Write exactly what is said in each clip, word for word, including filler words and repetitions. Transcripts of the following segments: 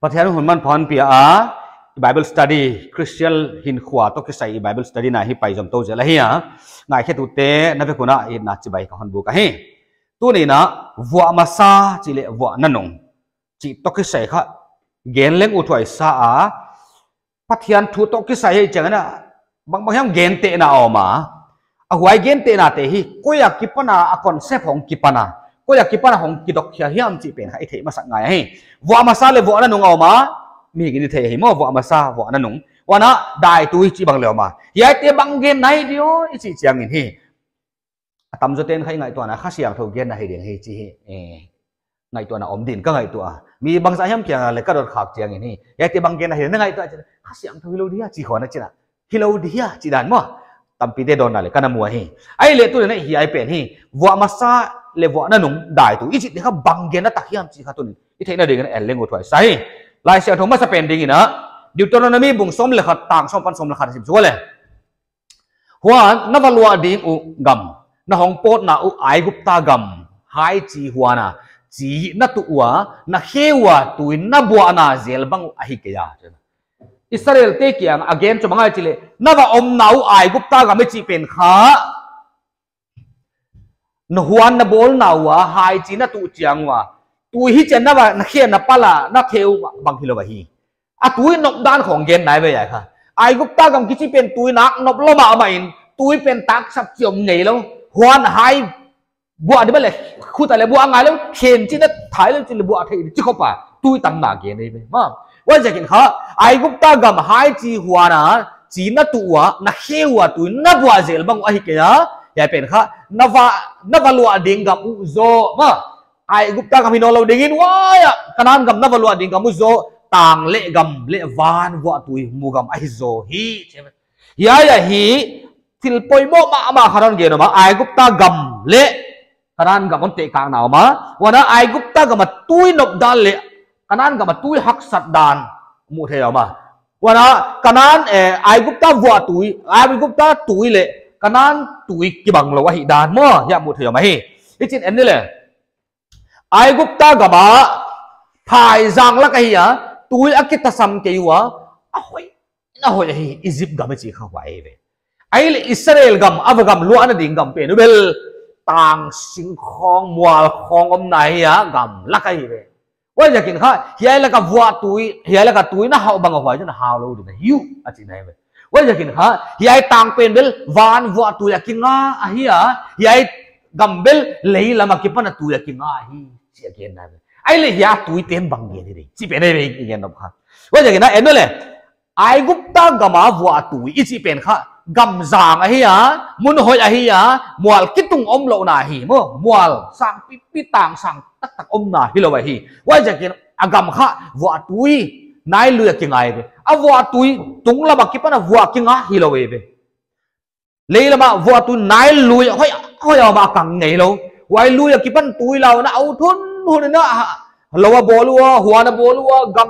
Pathian hun manpha hon pia a, Bible study, Christian hinkhua toh kisai Bible study na hi pai zom tou zel ahi a. Ngaikhetute na vek un a itna chibai ka hon buk ahi. Tuni'n a vuah masa chih leh vuah nanung chih toh kisai kha gen leng uthuai sa a. Pathian thu toh kisai hi chiangin a, bangbang hiam gentehna om a. A huai gentehnate hi koi a kipan a, a concept hong kipan a, koi a kipan a hong kidok khia hiam chih pen kha i theih masak ngai hi. Vuah masa leh vuah nanung om a, mihingin i thei hi maw, vuah masa, vuah nanung. Huan a daitui chih bang leh om a. Hiaite bang genna hi diam i chih chiangin hi, a tamzawte'n kha i ngaihtuahna Kha Siangthou genna hi ding hi chih hi, eh, ngaihtuahna om din ka ngaihtuah a. Mi bangzah hiam kiang a leh ka dot khak chiangin hi, hiaite bang genna hi na ngaihtuah chih, Kha Siangthou hilou dia chih khong na chih na, hilou dia chih dan maw, tampite dawnna leh ka na mu ahi. Ahihleh tuni'n a hiai pen hi, vuah masa leh vuah nanung, daitui i chihte kha bang genna tak hiam chih kha tuni'n i theihna dingin en leng uthuai sa hi. Laisiangthou masapen dingin a, Deuteronomy bung sawm leh khat, tang sawm apan sawm leh khat sim suk leh. Huan na va luah ding uh gam, na hong pawtna uh Aigupta gam hai chi huan a, chi na tuh ua, na khe ua tui na buahna zel bang uh ahi kei a. Israelte kiang a gen chu bang ahia chih leh, na va omna uh Aigupta gam i chih pen kha, na huan na bawlna ua hai chi na tuh chiang ua, tui hichi a na va, na khe na pal a, na the uh bang hilou ahi. A tui nop dan khong genna hi ve a kha. Aigupta gam kichi pen tui nak nop lou mahmah in, tui pen taksap chi om ngeilou. Huan hai buah di ba leh, khut a leh buah ngeilou, khen chi na thei lou chih leh buah thei di chih khop a, tui tanna gen hi ve maw. Huaiziakin kha, Aigupta gam hai chi huan a, chi na tuh ua, na khe ua tui na buah zel bang uh ahi kei a, hiai pen kha, na va, na va luah ding gam uh zaw maw. Aigupta gam hi nawnlou dingin huai a, Kanan gam na va luah ding gam uh zaw, tang leh gam leh van vuahtui mu gam ahi zaw hi. Hiai ahi, thil poimoh mahmah khat hon gen om a, Aigupta gam leh Kanan gam hon tehkakna om a. Huan a Aigupta gam a tui nop dan leh Kanan gam a tui haksat dan muh theih om a. Huan a Kanan, eh, Aigupta vuahtui, Aigupta tui leh Kanan tui kibang lou ahih dan maw, hiai muh theih om ahi. Hichi'n en ni leh. Aigupta gam a phaizang lak ahi a, tui a kitasam kei ua, a hoih, a hoih ahi, Egypt gam i chih kha huai ve. Ahihleh Israel gam, a va gam luahna ding gam pen uh bel, tang sing khong, mual khong omna ahi a, gam lak ahi ve. Huaiziakin kha, hiai lak a vuahtui, hiai lak a tui na hau bang a huai chu na hau lou ding ahi uh, a chihna hi ve. Huaiziakin kha, hiai tang pen bel, van vuahtui a kinga ahi a, hiai gam bel, lei lam a kipan a tui a kinga ahi, chih a genna hi ve. Ahihleh hiai tuite'n bang gen hi ding, chih pen ahi ve i gen nop kha. Huaiziakin a en leh, Aigupta gam a vuahtui i chih pen kha, gam zang ahi a, mun hoih ahi a, mual kitung omlouhna ahi maw, mual sang pipi tang sang taktak omna hilou ahi. Huaiziakin a gam kha vuahtui, Nile lui a kinga ahi ve. A vuahtui tunglam a kipan a vuah kinga hilou ahi ve. Lei lam a vuahtui Nile lui, hoih, hoih a om a kang ngeilou. Huai lui a kipan tui launa a ut hunhun in a, lou a bawl ua, huan a bawl ua, gam,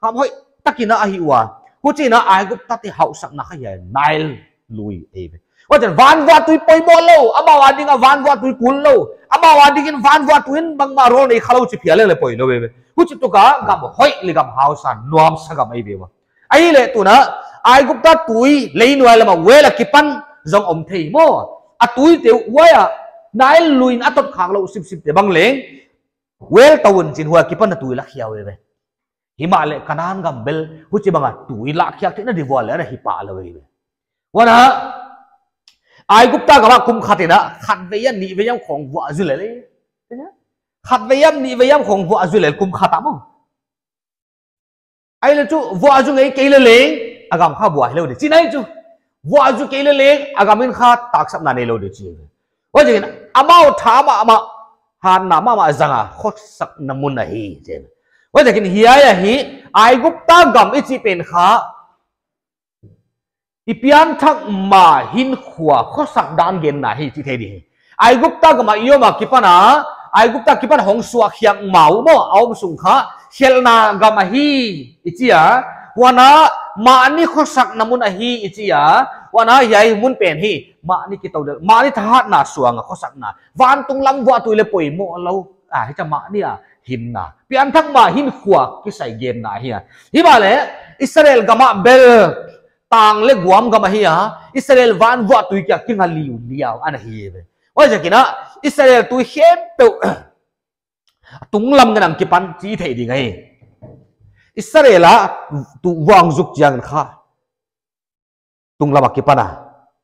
gam hoihtak in a ahi ua. Huchiin a Aiguptate hauhsakna kha hiai Nile lui ahi ve. Huchiin van vuahtui poimoh lou, amau a ding a van vuahtui kul lou, amau a dingin van vuahtui in bangmah rawl nei khalou chih phial leng leh poi lou ahi ve. Huchi tuk a gam hoih leh gam hausa nuamsa gam ahi ve ua. Ahihleh tun a, Aigupta tui, lei nuai lam a well a kipan zong om thei maw. A tuite uh huai a, Nile lui in a tot khak lou sipsipte bang leng, well tou un chi'n huai a kipan a tui la khia uh ahi ve. Himahleh Kanan gam bel, huchibang a tui la khiak theihna di vuah leh ana hi pah lou ahi ve. Huan a, Aigupta gam a kum khat in a, khatvei a nihvei hiam khong vuah zu lel ahi. Khatvei hiam nihvei hiam khong vuah zu lel kum khat a maw. Ahihleh chu, vuah zu ngei kei leh leng, a gam kha buai lou di. Chihna ahi chu, vuah zu kei leh leng, a gam in kha taksapna nei lou di chi. Huaiziakin, amau tha mahmah, hatna mahmah zang a, khosakna mun ahi chi. Huaiziakin hiai ahi, Aigupta gam i chih pen kha, i pianthak ma hinkhua khosak dan genna hi chih theih di hi. Aigupta gam a i om a kipan a, Aigupta kipan hong suak khiak ma uh maw, a om sung kha, khelhna gam ahi i chi a, huan a mahni khosakna mun ahi i chi a, huan a hiai mun pen hi, mahni kitou del, mahni thahatna suang a khosakna, vantung lam vuahtui leh poimoh lou, a, hichia mahni a, hinna. Pianthak ma hinkhua kisai genna ahi a. Himahleh Israel gam ah bel tang leh guam gam ahi a, Israel van vuahtui kia kinga liuliau ana hi ve. Huaiziakin a Israel tui khempeuh tunglam ngen a kipan chih theih ding ahi. Israel a tu vuah zuk chiangin kha tunglam a kipan a,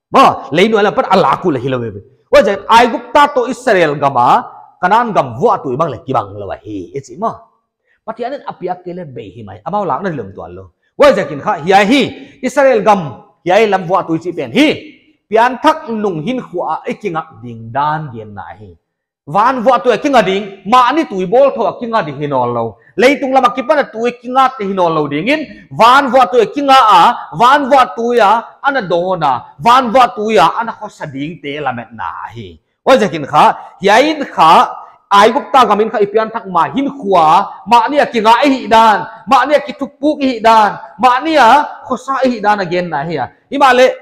ma, lei nuai lam pan a lak uh leh hilou ve. Huaiziakin Aigupta toh Israel gam a Kanan gam vuahtui bang leh kibang lou ahi, i chi ma. Pathian in a piak kei leh bei hi mai, amau lakna lum tuan lou. Huaiziakin kha hiai hi, Israel gam hiai lam vuahtui chih pen hi, pianthak nung hinkhua a i kingak ding dan genna ahi. Van vuahtui a kinga ding, mahni tui bawl thou a kinga ding hi nawnlou. Leitung lam a kipan a tui kinga te hi nawnlou dingin, van vuahtui a kinga a, van vuahtui a ana dawn a, van vuahtui a ana khosa dingte lametna ahi. Huaiziakin kha, hiai in kha, Aigupta gam in kha i pianthak ma hinkhua, mahni a kinga i hih dan, mahni a kithukpuk i hih dan, mahni a khosa i hih dan a genna ahi a. Himahleh,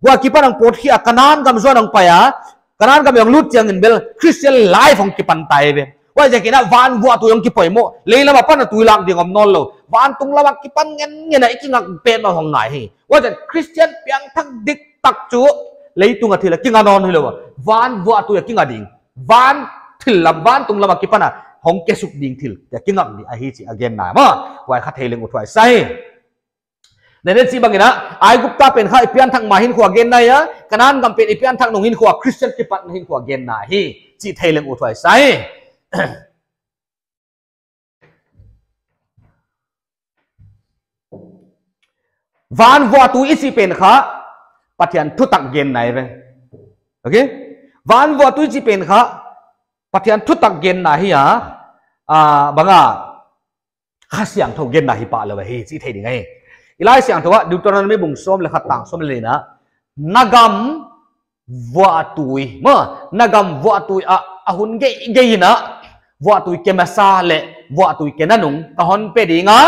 huai akipan a pawt hi a Kanan gam zuan a paiha, Kanan gam a lut chiangin bel Christian life hong kipan ta ve. Huaiziakin a van vuahtui hong kipoimoh, lei lam a pan a tui lak ding om nawnlou. Van tunglam a kipan ngen ngen a i kingak pen a hong ngai hi. Huaiziakin Christian piangthak diktak chu leitung a thil a kinga nawn hilou a, van vuahtui a kinga ding, van thil lam, van tunglam a kipan a hong kesuk ding thil a kingak ding ahi chih a genna ma. Huai kha thei leng uthuai sa hi. Nene chih bangin a, Aigupta pen kha i pianthak ma hinkhua genna ahi a, Kanan gam pen i pianthak nung hinkhua, Christian kipatna hinkhua genna ahi chih thei leng uthuai sa hi. Van vuahtui i chih pen kha Pathian thutak genna ahi ve. Okay? Van vuahtui chih pen kha Pathian thutak genna ahi a, ah, bang a Kha Siangthou genna hi pah lou ahi chih thei ding ahi. I Laisiangthou ah Deuteronomy bung sawm leh khat tang sawm leh li in a, na gam vuahtui, ma, na gam vuahtui ah a hun geigei in a, vuahtui ke masa leh vuahtui ke nanung ka hon pe ding a,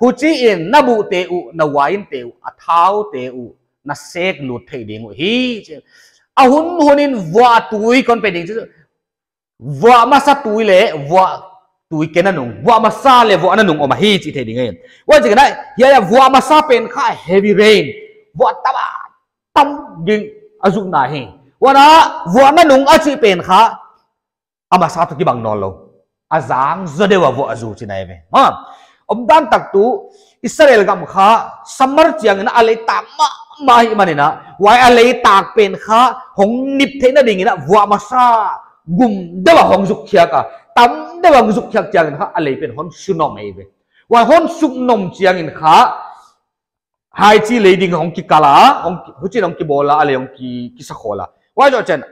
huchiin na buhte uh, na uainte uh, a thaute uh na sek lut thei ding uh hi. A hun hun in vuahtui kon pe ding chu, vuah masa tui leh vuahtui ke nanung, vuah masa leh vuah nanung om ahi chih thei ding ahi. Huaiziakin a, hiai a vuah masa pen kha heavy rain, vuah tam a tam ding a zukna hi. Huan a vuah nanung a chih pen kha a masa toh kibang nawnlou, a zang zaw deuh a vuah zu chihna ahi ve. Ha. Omdan tak tuh Israel gam kha summer chiangin a lei tak mahmah ahihmanin a, huai a lei tak pen kha hong nip theihna dingin a vuah masa gum deuh a hong zuk khiak a, tam deuh a hong zuk khiak chiangin kha a lei pen hon su nom ahi ve. Huai hon su nom chiangin kha haichi lei ding hong kikal a, hong ki, huchiin hong kibawl a, a lei hong ki, kisa khol a. Huai zoh chiangin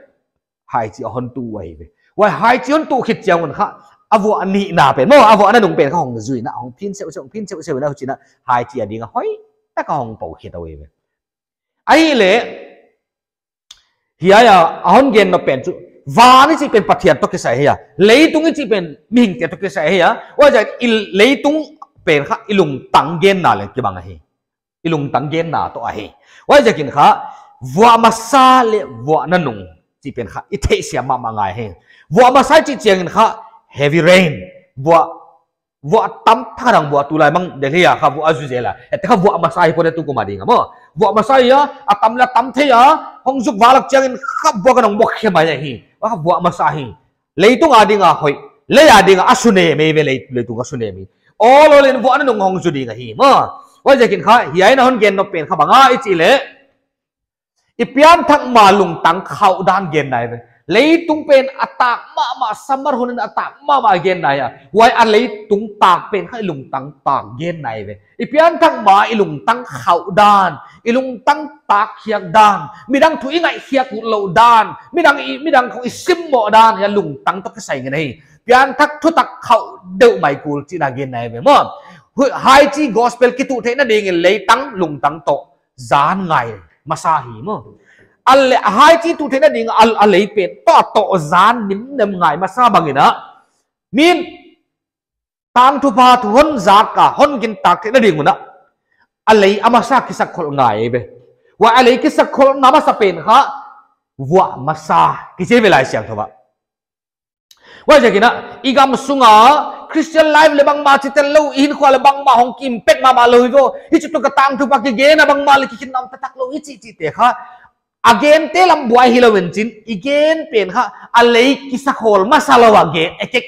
haichi a hon tuh ahi ve. Huai haichi hon tuh khit chiang un kha, a vuah nihna pen, maw, a vuah nanung pen kha hong zui in a, hong phin seuhseuh, hong phin seuhseuh in a, huchiin a haichi a ding a hoihtak a hong pou khit ahi ve. Ahihleh, hiai a, a hon gen nop pen chu, van i chih pen Pathian toh kisai ahi a, leitung i chih pen mihingte toh kisai ahi a, huaiziakin leitung pen kha i lungtang genna leng kibang ahi. I lungtang genna toh ahi. Huaiziakin kha, vuah masa leh vuah nanung chih pen kha i theihsiam mahmah ngai hi. Vuah masa i chih chiangin kha, heavy rain, vuah, vuah tam thak a dang vuah, tulai mang Delhi a kha vuah a zu zel a, hiaite kha vuah masa hi pode tu kuma ding a maw. Vuah masa hi a, a tam leh a tam thei a, hong zuk valak chiangin kha vuah ka nong bok khe mai ahi. Huai kha vuah masa hi. Leitung a ding a hoih, lei a ding a a su nem ahi ve, lei, leitung a su nem hi. Awl awl in vuah nanung hong zu ding ahi maw. Huaiziakin kha, hiai in a hon gen nop pen kha bang a i chih leh, i pianthak ma lungtang khauh dan genna ahi ve. Leitung pen a tak mahmah, summer hun in a tak mahmah genna ahi a. Huai a leitung tak pen kha i lungtang tak genna ahi ve. I pianthak ma i lungtang khauh dan, i lungtang tak khiak dan, midang thu i ngaih khiak lou dan, midang i, midang thu i simmoh dan, hiai lungtang toh kisai ngen ahi. Pianthak thutak khauh deuh mai kul chihna genna ahi ve maw. Hu-, haichi gospel kituh theihna dingin leitang lungtang toh zan ngai masa hi maw. A leh haichi tuh theihna ding a, a lei pen toh, toh zan nimnem ngai masa bangin a, min tangthupha thu hon zak a, hon gintak theihna ding un a, a lei a masa kisakkholh ngai ve. Huai a lei kisakkholhna masa pen kha vuah masa kichi ve Laisiangthou ah. Huaiziakin a, i gam sunga Christian life leh bangmah chi tel lou, i hinkhua leh bangmah hong ki impact mahmah lou hi vo. Hichi toh ka tangthupha kigen a bangmah leh kikhin nam taktak lou, i chi chi te kha. A gente lam buai hilou in chin, i gen pen kha, a lei kisa khol masa lou a gen, ekek.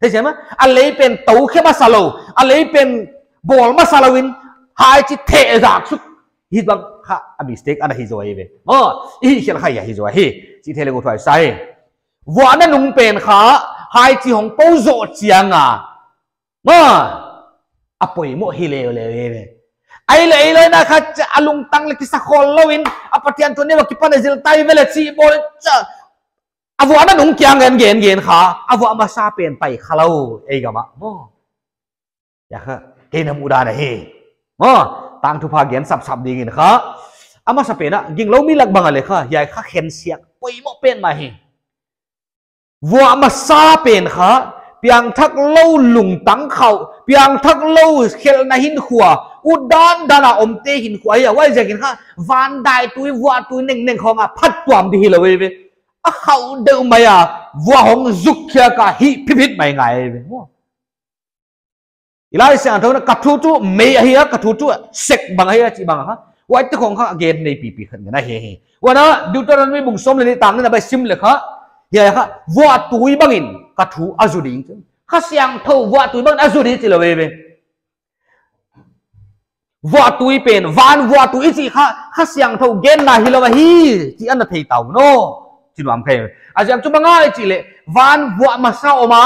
Thei chiam a? A lei pen tou khe masa lou, a lei pen bawl masa lou in, hai chi theh zak suk. Hih bang kha a mistake ana hi zaw hi ve. Maw, i hih khial kha hi zaw hi. Chi thei leng uthuai sa hi. Vuahna nung pen kha, hai chi hong pou zoh chiang a. Maw, a poimoh hi leuleu hi ve. Ai leh ei lou in a kha cha a lungtang leh kisa khol lou in, a Pathian thu neu a kipan a zil tai ve leh chi bawl cha. A vuahna nung kiang gen gen gen kha, a vuah masa pen pai kha lou, ei gam ah. Maw. Hiai kha, kei na muhdan ahi. Maw, tangthupha gen sapsap ding in kha. A masa pen a, ginglou mi lak bang a leh kha, hiai kha khensiak, poimoh pen mah hi. Vuah masa pen kha, piangthak lou lungtang khauh, piangthak lou khelhna hinkhua, utdan dan a omte hinkhua hi a, huaiziakin kha, van daitui, vuahtui nengneng khong a, phattuam di hilou hi ve. A khauh deuh mai a, vuah hong zuk khiak a hih phipit mai ngai hi ve. Maw. I Laisiangthou in a ka thu chu mei ahi a, ka thu chu sek bang ahi a chih bang kha. Huaite khong kha a gen nei pipi khat ngen ahi hi. Huan a Deuteronomy bung sawm leh nih tang nihna bai sim leh kha. Hiai kha, vuahtui bangin ka thu a zu ding. Kha Siangthou vuahtui bangin a zu ding chi lou ve ve. Vuahtui pen, van vuahtui i chih kha, Kha Siangthou genna hilou ahi, chih ana thei ta uh maw. Chi nuam kha. A ziak chu bang ahia i chih leh, van vuah masa om a,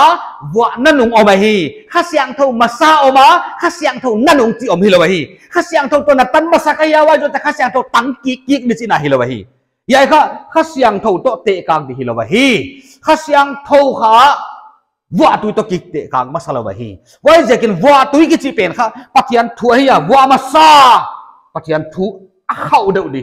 vuahna nung om ahi. Kha Siangthou masa om a, Kha Siangthou na nung chih om hilou ahi. Kha Siangthou toh na tan masa kha hia, huai zoh chiah Kha Siangthou tang kik kik di chihna hilou ahi. Hiai kha, Kha Siangthou toh tehkak di hilou ahi. Kha Siangthou kha, vuahtui toh kik tehkak masa lou ahi. Huaiziakin vuahtui kichi pen kha, Pathian thu ahi a, vuah masa. Pathian thu a khauh deuh di,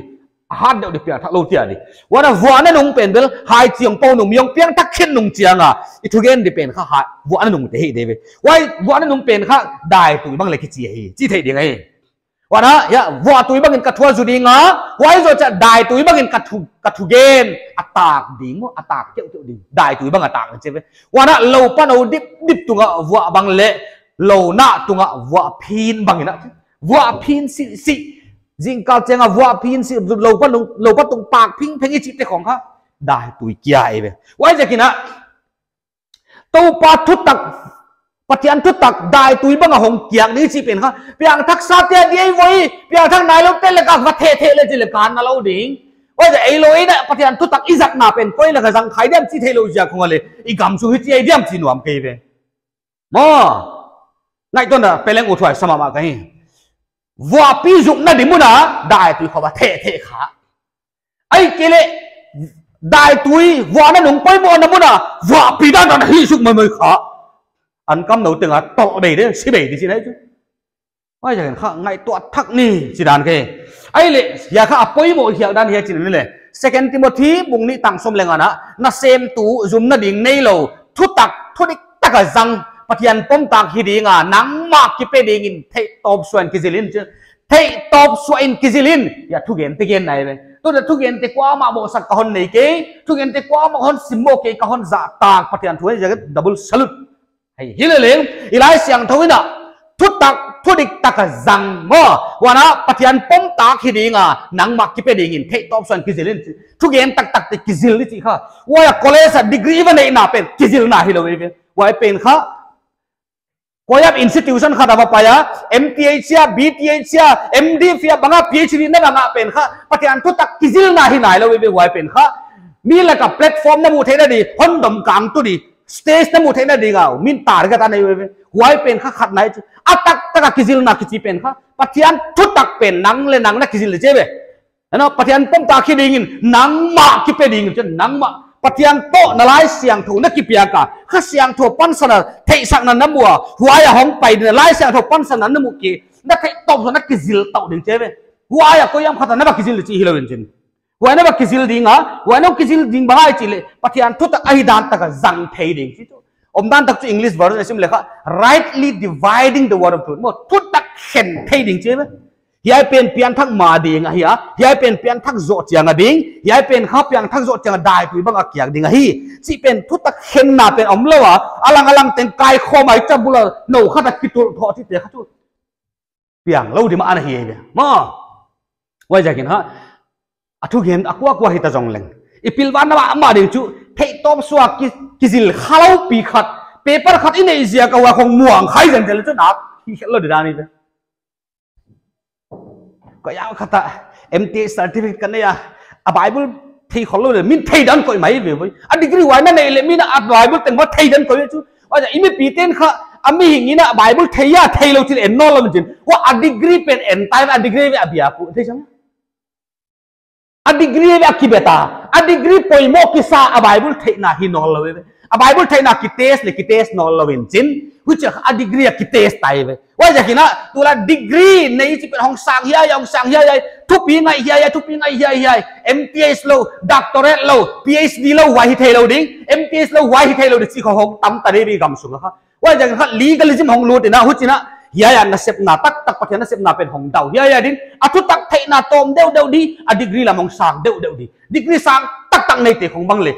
a hat deuh di, piangthak lou chiat di. Huan a vuahna nung pen bel, hai chi hong pou nung, mi hong piangthak khin nung chiang a. I thugen di pen kha, hai, vuahna nung te hi di ve. Huai, vuahna nung pen kha, daitui bang leh kichi ahi. Chi thei ding ahi. Huan a, hiai, vuahtui bangin ka thu a zu ding a, huai zoh chiah daitui bangin ka thu, ka thugen a tak ding maw, a tak keuhkeuh ding. Daitui bang a tak ding chi ve. Huan a, lou panou dipdip tung a vuah bang leh, lou nah tung a vuah phin bangin a. Vuah phin sisi. Zingkal chiang a vuah phin si, lou panou, lou patung pak phingpheng i chihte khong kha. Daitui kia hi ve. Huaiziakin a, Toupa thutak, Pathian thutak daitui bang a hong kiak di chih pen kha. Piangthak sate a di ahi voi, piangthak nailoute lak a va theh theh leh chi leh kan na lou ding. Huaiziak ei lou in a Pathian thutak i zatna pen koi lak a zang kha diam chi theilou ziak khong a leh. I gam sung hichi ahi diam chi nuam kei ve. Maw. Ngaihtuahna peleng uthuai sa mahmah ka hi. Vuahpi zukna di mun a, daitui khong va theh theh kha. Ahihkeileh, daitui, vuahna nung poimohna mun a, vuahpi dandan hih suk maimai kha. An kam nou teng a, tolh bei di, si bei di chihna ahi chu. Huaiziakin kha, ngaihtuah thak ni, chi dan kei. Ahihleh, hiai kha a poimoh hial dan hiai chihna leh. Second Timothy, bung nih tang sawm leh nga na, nasemtu, zumna ding neilou, thutak, thudiktak a zang, Pathian pomtak hi ding a, nangmah kipe dingin, theihtawp suahin kizil in, chi. Theihtawp suahin kizil in, hiai thugente genna ahi ve. Tuin a thugente kuamah bawlsak ka hon nei kei, thugente kuamah hon simmawh kei ka hon zahtak, Pathian thu ahi ziakin double salute. Hei, hileleng, i Laisiangthou in a, thutak, thudiktak a zang maw. Huan a, Pathian pomtak hi ding a, nangmah kipe dingin, theihtawp suahin kizil in, thugen taktakte kizil di chih kha. Huai a college a degree va neihna pen, kizilna hilou ve. Huai pen kha, Koi a institution khat a va pai a, M Th a, B Th a, M Div a, bang a P H D na bang a pen kha, Pathian thutak kizilna hi nailou ve huai pen kha. Mi lak a platform na muh theihna di, hon dom kang tu di, stage na muh theihna di ngau, min tar ka ta nei ve. Huai pen kha khat nai chu. A taktak a kizilna kichi pen kha. Pathian thutak pen nang leh nang na kizil di chi ve. Eno, Pathian pomtak hi dingin, nangmah kipe dingin, chih nangmah. Pathian toh na Laisiangthou na kipiak a, Kha Siangthou pansan a theihsakna na mu a, huai a hong pai ding, Laisiangthou pansan na mu kei, na theihtawp suahin na kizil tou ding chi ve. Huai a koi hiam khat a na va kizil chih hilou in chin. Huai na va kizil ding a, huai na kizil ding bang ahia i chih leh, Pathian thutak ahi dan tak a zang thei ding chih chu. Omdan tak chu English version sim leh kha, rightly dividing the word of truth. Maw, thutak khen thei ding chi ve. Hiai pen piangthak ma ding ahi a, hiai pen piangthak zoh chiang a ding, hiai pen kha piangthak zoh chiang a daipui bang a kiak ding ahi. Chih pen thutak khenna pen omlou a, alang alang teng kaikhawm a i chabul a nou khat a kitulh thou chihte kha chu piang lou di mah ana hi ve. Maw. Huaiziakin kha, a thugen a kuakua hita zong leng, i pilvang mahmah ding chu, theihtawp suak ki, kizil khalou pi khat, paper khat i neih ziak a huai khong muang khai zenzen leh chu nak hi khelh lou di dan ahi ve. Ka yau khat a M T A certificate ka nei a, a Bible thei khollou leh min thei dan koih mai ve voi. A degree huai na neih leh min a Bible teng mah thei dan koih chu. Huai i mipite'n kha, a mihing in a Bible thei a theilou chih en nawnlou chin. Huai a degree pen en tai a degree ve a bia pu thei chang. A degree ve a kibet a, a degree poimoh kisa a Bible theihna hi nawnlou ve. A Bible theihna kitest leh kitest nawnlou in chin, which a degree a kitest tai ve. Huaiziakin a, tulai degree nei chih pen hong sang hiai, hong sang hiai, thupi ngai hiai, thupi ngai hiai, M T S lou, doctorate lou, P H D lou, huai hi theilou ding, M T S lou, huai hi theilou ding, chih khong hong tam ta di mi gamsung a kha. Huaiziakin kha legalism hong lut in a, huchiin a, hiai a nasepna taktak Pathian nasepna pen hong dau. Hiai a din, a thutak theihna tawm deuhdeuh di, a degree lam hong sang deuhdeuh di. Degree sang taktak neite khong bang leh,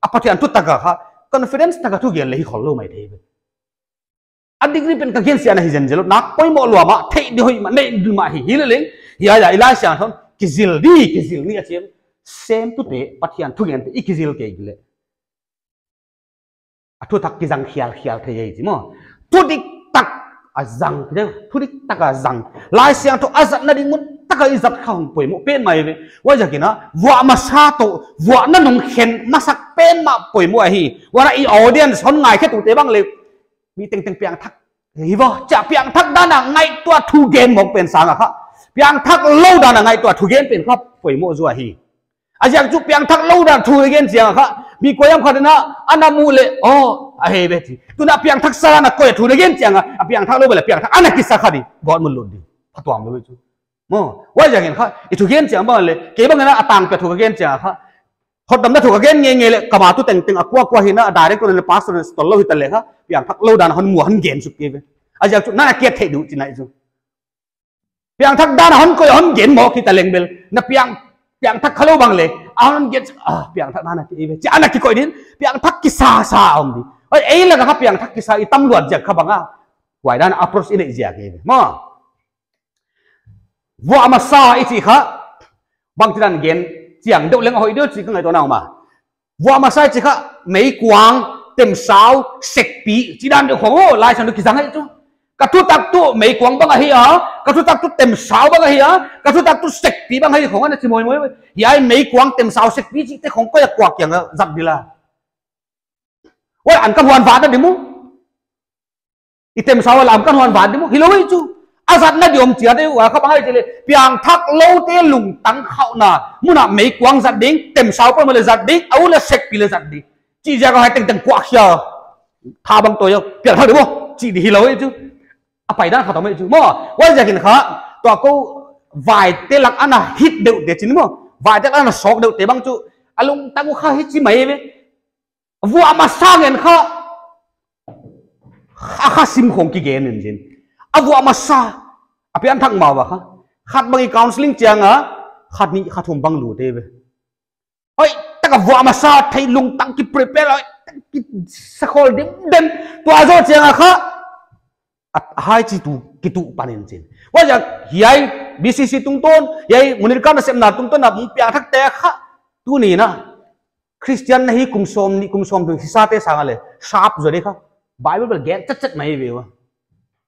a Pathian thutak a kha, confidence tak a thugen leh hi khollou maithei ve. A degree pen ka gensiatna hi zenzen lou, nak poimoh lua mah, theih di hoih mah, neih di mah hi, hileleng. Hiai a, i Laisiangthou in, kizil di, kizil ni a chi. Semtute, Pathian thugente, i kizil kei leh. A thutak kizang khialkhial thei hi chi maw. Thudiktak a zang, thudiktak a zang. Laisiangthou a zatna ding mun tak a i zat kha hong poimoh pen mai ve. Huaiziakin a, vuah masa toh, vuahna nung khen masak pen mah poimoh ahi. Huan a i audience hon ngaikhiatute bang leh, mi tengteng piangthak hi vo, chia piangthak dan a ngaihtuah thugen mawk pen sang a kha, piangthak lou dan a ngaihtuah thugen pen kha poimoh zaw hi. A ziak chu piangthak lou dan thugen chiang a kha, mi kuahiam khat in a, ana muh leh, oh, a hei ve chi. Tuin a piangthak sa dan a kuahiam thugen chiang a, a piangthak lou ve leh piangthak ana kisa kha di, gawtmun lut di. Phatuam lou chu. Maw, huaiziakin kha, i thugen chiang bang leh, kei bang in a tangpi a thugen chiang a kha, hotdamna thu ka gen ngeingei leh, ka ma tu tengteng a kuakua hi in a, a director leh pastor in a tawllou hita leh kha, piangthak lou dan hon mu hon gen suk kei ve. A ziak chu, na na kiat theih di uh chihna ahi chu. Piangthak dan a hon koih hon gen mawk hita leng bel, na piang, piangthak khalou bang leh, a hon gen, ah, piangthak dan a kei ve. Chi ana kikoih din, piangthak kisa sa om di. Oi, ei lak a kha piangthak kisa i tam luat ziak kha bang a. Huai dan a approach i neih ziak hi ve. Maw. Vuah masa i chih kha, bangchi dan gen chiang deuh leng a hoih deuh chih ka ngaihtuahna om a. Vuah masa i chih kha, meikuang, temsau, sekpi, chih dan deuh khong aw, Laisiangthou kizang hi chu. Ka thutak tuh meikuang bang ahi a, ka thutak tuh temsau bang ahi a, ka thutak tuh sekpi bang ahi khong ana chi moimoi. Hiai meikuang, temsau, sekpi chihte khong koi a kuak kiang a zat di la. Huai an ka huan vat na di maw. I temsau a lam kan huan vat di maw, hilou hi chu. A zatna di om chiat di uh a kha bang ahi chi leh, piangthak loute lungtang khauhna mun a meikuang zat ding, temsau poimoh leh zat ding, a ut leh sekpi leh zat ding. Chih ziak a huai tengteng kuak khia. Tha bang toh a, piangthak di maw, chih di hilou hi chu. A paidan kha toh mai chu. Maw, huaiziakin kha, tua kou vaite lak ana hit deuhte chin maw. Vaite lak ana sawk deuhte bang chu. A lungtang uh kha hichi mai ve. Vuah masa ngen kha. A kha sim khong kigen in chin. A vuah masa. A piangthak ma ua kha. Khat bang i counseling chiang a. Khat nih khat thum bang lut ve. Oi, tak a vuah masa thei lungtang ki prepare oi. Ki sakhol dimdem. Tua zoh chiang a kha. A, a hai chi tu, kituh pan in chin. Huaiziak hiai B C C tungtawn, hiai Munirka nasepna tungtawn a piangthakte kha. Tuni in a. Christian na hi kum sawmnih, kum sawmthum hisa te sang a leh, sap zaw di kha. Bible bel gen chetchet mai ve ua.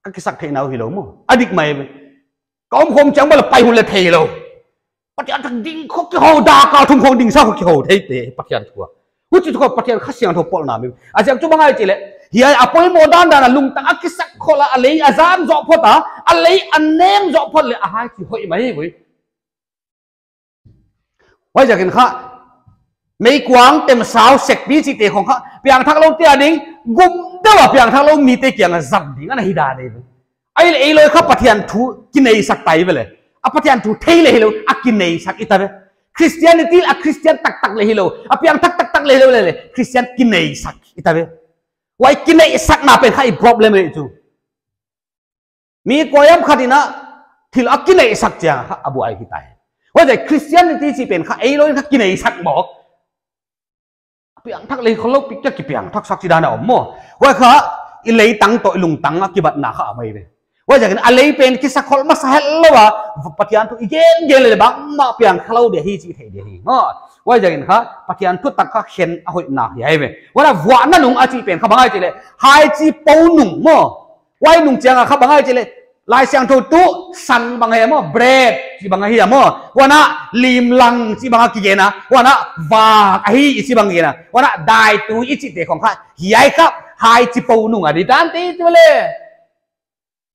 Ka kisak theihna uh hilou maw. A dik mai ve. Ka om khawm chiang bel pai hun leh theilou. Pathian thu ding khong kihou, dak a thum khong ding sa khong kihou theite, Pathian thu a. Huchi thu kha Pathian Kha Siangthou pawlna mai. A ziak chu bang ahi chi leh. Hiai a poimoh dandan a lungtang a kisak khol a, a lei a zam zoh phot a, a lei a nem zoh phot leh a hai chi hoih mai ve. Huaiziakin kha, meikuang, temsau, sekpi chihte khong kha, piangthak loute a ding, gum deuh a piangthak lou mite kiang a zat ding, ana hi dan ahi ve. Ahihleh ei loi kha Pathian thu kineisak ta i ve leh. A Pathian thu thei leh hilou, a kineisak i ta ve. Christianity a Christian taktak leh hilou, a piangthak taktak leh hilou leh leh, Christian kineisak i ta ve. Huai kineisakna pen kha i problem ahi chu. Mi kuahiam khat in a, Thil a kineihsak chiang kha a buai hita hi. Huaiziak Christianity chih pen kha ei lou in kha kineihsak mawk. Piangthak lei khollou pi kia kipiangthaksak chi dan a om maw. Huai kha i leitang toh i lungtang a kibatna kha a mai ve. Huaiziakin a lei pen kisakhol masa hetlou a, Pathian thu i gen gen leh bangmah piang khalou dia hi chih thei dia hi maw. Huaiziakin kha Pathian thutak kha khen a hoihna hi ahi ve. Huan a vuahna nung a chih pen kha bang ahi chih leh, haichi pou nung maw. Huai nung chiang a kha bang ahi chih leh, Laisiangthou tuh san bang ahi maw, bread chih bang ahi maw. Huan a limlang chih bang a kigen a. Huan a vak ahi i chih bang gen a. Huan a daitui i chihte khong kha hiai kha haichi pou nung a di tante tu leh.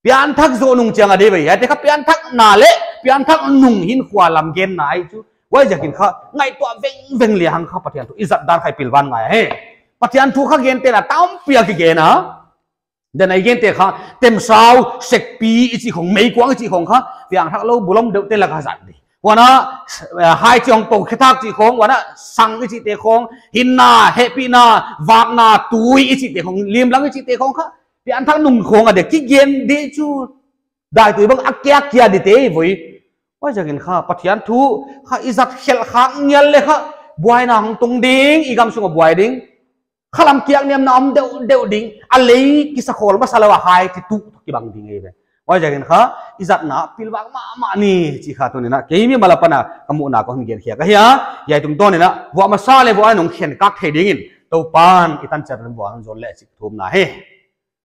Pianthak zoh nung chiang a di ve. Hiaite kha pianthakna leh pianthak nung hinkhua lam genna ahi chu. Huaiziakin kha ngaihtuah vengveng lehang kha Pathian thu i zat dan kha i pilvan ngai hi. Pathian thu kha gente'n a tampi a kigen a. Huan a i gente kha temsau, sekpi i chih khong, meikuang i chih khong kha piangthaklou bulom deuhte lak a zat di. Huan a, eh, haichi hong tou khetak chih khong, huan a sang i chihte khong, hinna, hehpihna, vakna, tui i chihte khong, limlang i chihte khong kha piangthak nung khong a di kigen di chu. Daitui bang a kia kia dite voi. Huaiziakin kha Pathian thu kha i zat khelh khak ngial leh kha buaina hong tung ding, i gamsung a buai ding. Khalam kiak niamna om deuhdeuh ding, a lei kisakhol masa lou a haichi tuh kibang ding ahi ve. Huaiziakin kha i zatna pilvang mahmah ni chih kha tuni'n a kei mimal apan a ka muhna ka hon gen khiak ahi a. Hiai tungtawn in a vuah masa leh vuah nung khenkak thei dingin Toupa'n i tanchiat vuah hon zon leh chih thumna hi.